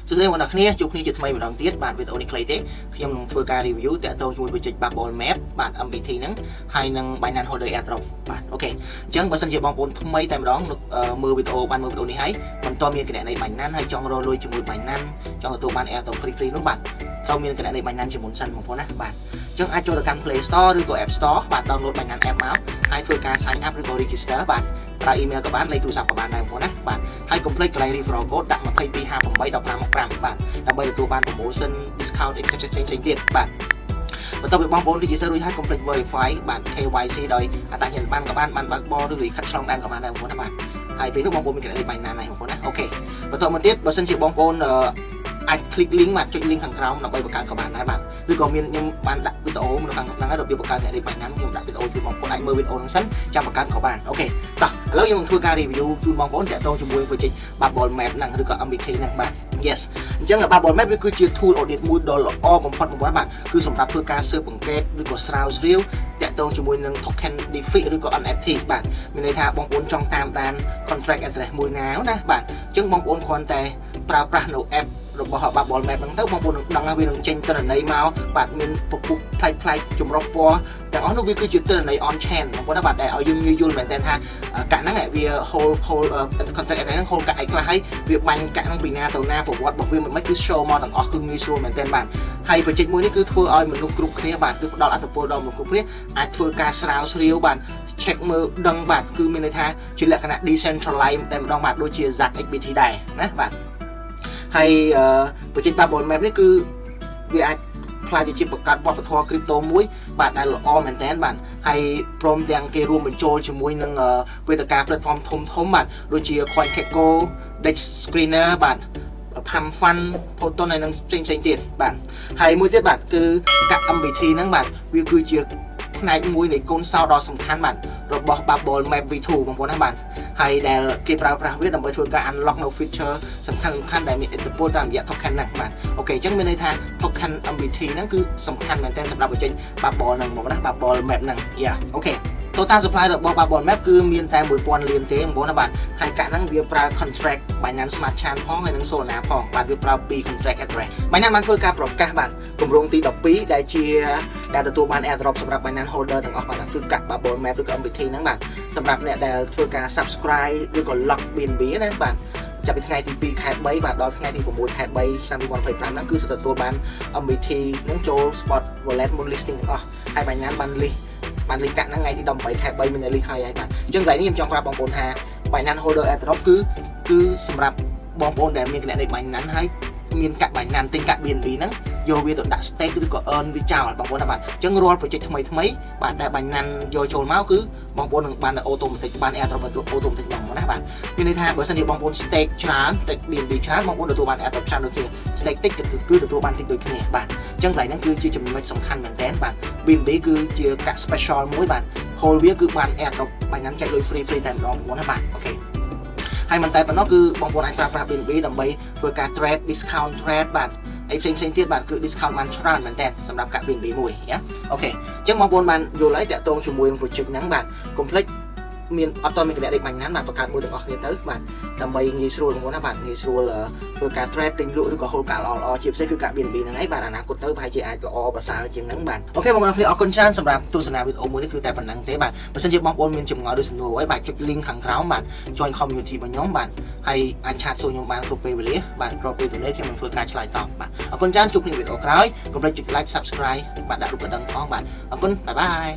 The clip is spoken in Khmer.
សួស្តីបងប្អូនគ្នាជួបគ្នាជាថ្មីម្ដងទៀតបាទវីដេអូនេះខ្លីទេខ្ញុំនឹងធ្វើការ review តាក់ទងជាមួយ project Bubble Map បាទ MBT ហ្នឹងហើយនឹង Binance Holder Airdrop បាទ OK អញ្ចឹងបើសិនជាបងប្អូនថ្មីតែម្ដងមើលវីដេអូបានមើលវីដេអូនេះហើយមិនតមានគណនី Binance ហើយចង់រកលុយជាមួយ Binance ចង់ទទួលបាន Airdrop free free នោះបាទត្រូវមានគណនី Binance ជាមុនសិនបងប្អូនណាបាទអញ្ចឹងអាចចូលទៅកាន់ Play Store ឬក៏ App Store បាទ download Binance app មកហើយធ្វើការ sign up ឬក៏ register បាទប្រើ email ក៏បានលេខទូរស័ព្ទក៏បានដែរបងប្អូនណាបាទហើយកុំភ្លេចកន្លែង referral code ដាក់22581565បាទដើម្បីទទួលបាន promotion discount អីផ្សេងៗផ្សេងៗទៀតបាទបន្ទាប់ពីបងប្អូន register រួចហើយកុំភ្លេច verify បាទ KYC ដោយអត្តសញ្ញាណប័ណ្ណក៏បានបានបើកបរឬលិខិតឆ្លងដែនក៏បានដែរបងប្អូនណាបាទហើយពេលនោះបងប្អូនមានគណនី Binance ហើយបងប្អូនណា OK បន្តមកទៀតបើសិនជាបងប្អូនអាច click link បាទចុច link ខាងក្រោមដើម្បីបង្កើតក៏បានដែរបាទឬក៏មានខ្ញុំបានដាក់វីដេអូនៅខាងហ្នឹងហើយរបៀបបង្កើតគណនី Binance ខ្ញុំដាក់វីដេអូជូនបងប្អូនអាចមើលវីដេអូហ្នឹងសិនចាំបង្កើតក៏បាន OK តោះឥឡូវខ្ញុំនឹងធ្វើការ review ជូនបងប្អូនតាក់ទងជាមួយ project Bubble Map ហ្នឹងឬក៏ MBT ហ្នឹងបាទ yes អញ្ចឹង Bubble Map វាគឺជា tool audit មួយដ៏ល្អបំផុតបំផុតបាទគឺសម្រាប់ធ្វើការស៊ើបអង្កេតឬក៏ស្រាវជ្រាវតាក់ទងជាមួយនឹង token DeFi ឬក៏ NFT បាទមានន័យថាបងប្អូនចង់តាមដាន contract address មួយណាណាបាទអញ្ចឹងបងប្អូនគ្រាន់តែប្រើប្រាស់នៅ app របស់ Bubble Map ហ្នឹងទៅបងប្អូននឹងដឹងថាវានឹងចេញទិន្នន័យមកបាទមានពពុះប្លែកប្លែកចម្រុះពណ៌ទាំងអស់នោះវាគឺជាទិន្នន័យ on chain បងប្អូនណាបាទដែលឲ្យយើងងាយយល់មែនទែនថាកាក់ហ្នឹងវា hold hold contract address ហ្នឹង hold កាក់អីខ្លះហើយវាបាញ់កាក់ហ្នឹងពីណាទៅណាប្រវត្តិរបស់វាមិនគឺ show មកទាំងអស់គឺងាយស្រួលមែនទែនបាទហើយ project មួយនេះគឺធ្វើឲ្យមនុស្សគ្រប់គ្នាបាទគឺផ្ដល់អត្ថប្រយោជន៍ដល់មនុស្សគ្រប់គ្នាអាចធ្វើការស្រាវជ្រាវបាទ check មើលដឹងបាទគឺមានន័យថាជាលក្ខណៈ decentralized តែម្ដងបាទដូចជា ZachXBT ដែរណាបាទហើយ project Bubble Map នេះគឺវាអាចក្លាយទៅជាបង្កើតវប្បធម៌ crypto មួយបាទដែលល្អមែនតើបាទហើយព្រមទាំងគេរួមបញ្ចូលជាមួយនឹងវេទិកា platform ធំធំបាទដូចជា CoinGecko, Dex Screener បាទ Pump Fun Photon ហើយនឹងផ្សេងផ្សេងទៀតបាទហើយមួយទៀតបាទគឺកាក់ MBT ហ្នឹងបាទវាគឺជាផ្នែកមួយនៃកូនសោដ៏សំខាន់បាទរបស់ Bubble Map V2 បងប្អូនណាបាទហើយដែលគេប្រើប្រាស់វាដើម្បីធ្វើការ unlock នៅ feature សំខាន់សំខាន់ដែលមានឥទ្ធិពលតាមរយៈ token ហ្នឹងបាទ OK អញ្ចឹងមានន័យថា token MBT ហ្នឹងគឺសំខាន់មែនទែនសម្រាប់បញ្ចេញ Bubble ហ្នឹងមកណា Bubble Map ហ្នឹង yeah OK total supply របស់ Bubble Map គឺមានតែ1000លានទេបងប្អូនណាបាទហើយកាក់ហ្នឹងវាប្រើ contract Binance Smart Chain ផងហើយនិង Solana ផងបាទវាប្រើពីរ contract address Binance បានធ្វើការប្រកាសបាទគម្រោងទី12ដែលជាដែលទទួលបាន airdrop សម្រាប់ Binance holder ទាំងអស់បាទគឺកាក់ Bubble Map ឬក៏ MBT ហ្នឹងបាទសម្រាប់អ្នកដែលធ្វើការ subscribe ឬក៏ lock BNB ណាបាទចាប់ពីថ្ងៃទី2ខែ3បាទដល់ថ្ងៃទី6ខែ3ឆ្នាំ2025ហ្នឹងគឺទទួលបាន MBT ហ្នឹងចូល spot wallet មុន listing ទាំងអស់ហើយ Binance បាន list បាន list កាក់ហ្នឹងថ្ងៃទី18ខែ3មាន list ហើយហើយបាទអញ្ចឹងកន្លែងនេះខ្ញុំចង់ប្រាប់បងប្អូនថា Binance holder airdrop គឺគឺសម្រាប់បងប្អូនដែលមានគណនី Binance ហើយមានកាក់ Binance ទិញកាក់ BNB ហ្នឹងយកវាទៅដាក់ stake ឬក៏ earn វាចោលបងប្អូនណាបាទអញ្ចឹងរាល់ project ថ្មីថ្មីបាទដែល Binance យកចូលមកគឺបងប្អូននឹងបាន automatic បាន airdrop automatic បងប្អូនណាបាទមានន័យថាបើសិនជាបងប្អូន stake ច្រើន stake BNB ច្រើនបងប្អូនទទួលបាន airdrop ច្រើនដូចគ្នា stake តិចគឺទទួលបានតិចដូចគ្នាបាទអញ្ចឹងកន្លែងហ្នឹងគឺជាចំណុចសំខាន់មែនតើបាទ BNB គឺជាកាក់ special មួយបាទ hold វាគឺបាន airdrop Binance ចែកលុយ free free តែម្ដងបងប្អូនណាបាទ OK ហើយមិនតែប៉ុណ្ណោះគឺបងប្អូនអាចប្រើប្រាស់ BNB ដើម្បីធ្វើការ trade discount trade បាទអីផ្សេងផ្សេងទៀតបាទគឺ discount បានច្រើនមែនតើសម្រាប់កាក់ BNB មួយយ៉ា OK អញ្ចឹងបងប្អូនបានយល់ហើយតាក់ទងជាមួយនឹង project ហ្នឹងបាទកុំភ្លេចមានអត់តមានគណនីបាញ់ណានបាទបង្កើតមួយទាំងអស់គ្នាទៅបាទដើម្បីងាយស្រួលបងប្អូនណាបាទងាយស្រួលធ្វើការ trade ទិញលក់ឬក៏ hold កាក់ល្អល្អជាពិសេសគឺកាក់ BNB ហ្នឹងឯងបាទអនាគតទៅប្រហែលជាអាចល្អប្រសើរជាងហ្នឹងបាទ OK បងប្អូនគ្នាអរគុណច្រើនសម្រាប់ទស្សនាវីដេអូមួយនេះគឺតែប៉ុណ្្នឹងទេបាទបើសិនជាបងប្អូនមានចម្ងល់ឬសំណួរអ្វីបាទចុច link ខាងក្រោមបាទ join community របស់ខ្ញុំបាទហើយអាច chat សួរខ្ញុំបានគ្រប់ពេលវេលាបាទគ្រប់ពេលទំនេរខ្ញុំនឹងធ្វើការឆ្លើយតបបាទអរគុណច្រើនជួបគ្នាវីដេអូក្រោយកុំភ្លេចចុច like subscribe បាទដាក់រូបកណ្ដឹងផងបាទអរគុណ bye bye.